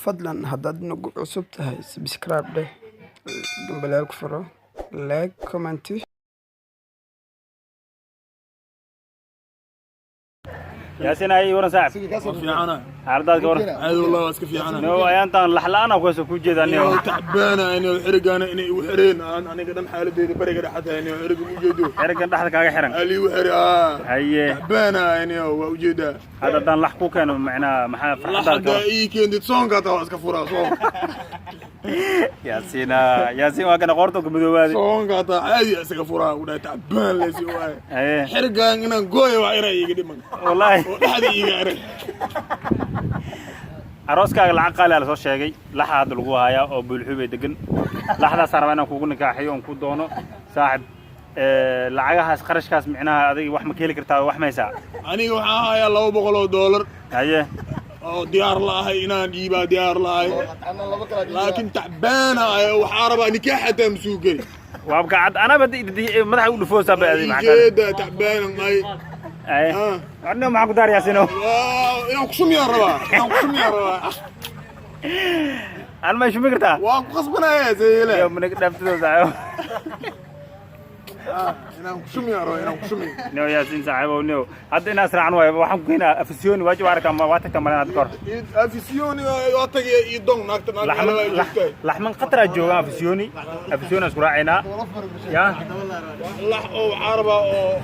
Fadlan haddaad nagu cusub tahay, subscribe dheh, gambaleel ku furo, like, comment. Yaasin, ay waran saaxib? Fiicana. Xaaladaad ka waran? Caadi wallah, waa iska fiicana. No, ayaantaan laxla'aan aan kuhayso ku jeedaa niyo. Tacbaana inay xirigaana inay igu xireen aan aniga dhan xaaladeyda bariga dhexata inay xiriga u jeedo. Xerigan dhexda kaaga xiran. Ali igu xiri aa. Haye. Tacbaana inay waa ujeedaa. Hadda haddaan lax ku keeno, macnaha maxaa farxadaad ka Laxada waran? Ii keentid soonka taa waa iska furaa soon. Yaasiina, Yaasiin, waa kana qoorta ku madoobaadi. Soonka taa caadi iskaga furaa u dhahay, tacbaan leesi waay. Haye. Xirigan inaan gooyo waa inaa iiga dhiman. Wallaahi. Oo dhexda iiga xiray. Arooskaaga lacag qaali aa lasoo sheegay, laxa hadda lagu hayaa oo buulxubay degan. Laxdaasaan rabaa inaan kugu nikaaxiyo oon ku doono, saaxib. Lacagahaas, qarashkaas, micnaha adiga wax ma ka heli kartaa? Wax maysaa? Aniga waxaan hayaa $200. Haye. Oo diyaar la ahay inaan dhiibaa, diyaar la ahay, laakiin tacbaana ay waxaa rabaa nikaax xataa masuu geli. Waabka cad anaba madaxa u dhufoosaa ba adi maxaa kale? Ujeeda tacbaanan ay. Haye. Ah. Adna maxaa ku daar, Yaasiino? Inaan kushumiyaan rabaa, inaan kushumiyaan rabaa. An ma shumi kartaa? Waan ku qasbanaya sayele. Iyo maniga dhaaftido, saaxiib. Inaan kushumiyaan rabaa, inaan kushumiyo. Nio Yaasiin, saaxiibow, nio hadda inaan israacan waayo. Waxaan ku keenaa Afisyooni waajib arkaa ma waa tagtaa malin hadda kahor? Afisyooni waa tagay iyo dong naagta naagta Laxman waa joogtay. Laxman khataraa joogaan Afisyooni. Afisyooni aan isku raacaynaa ya. Lax oo waxaa rabaa oo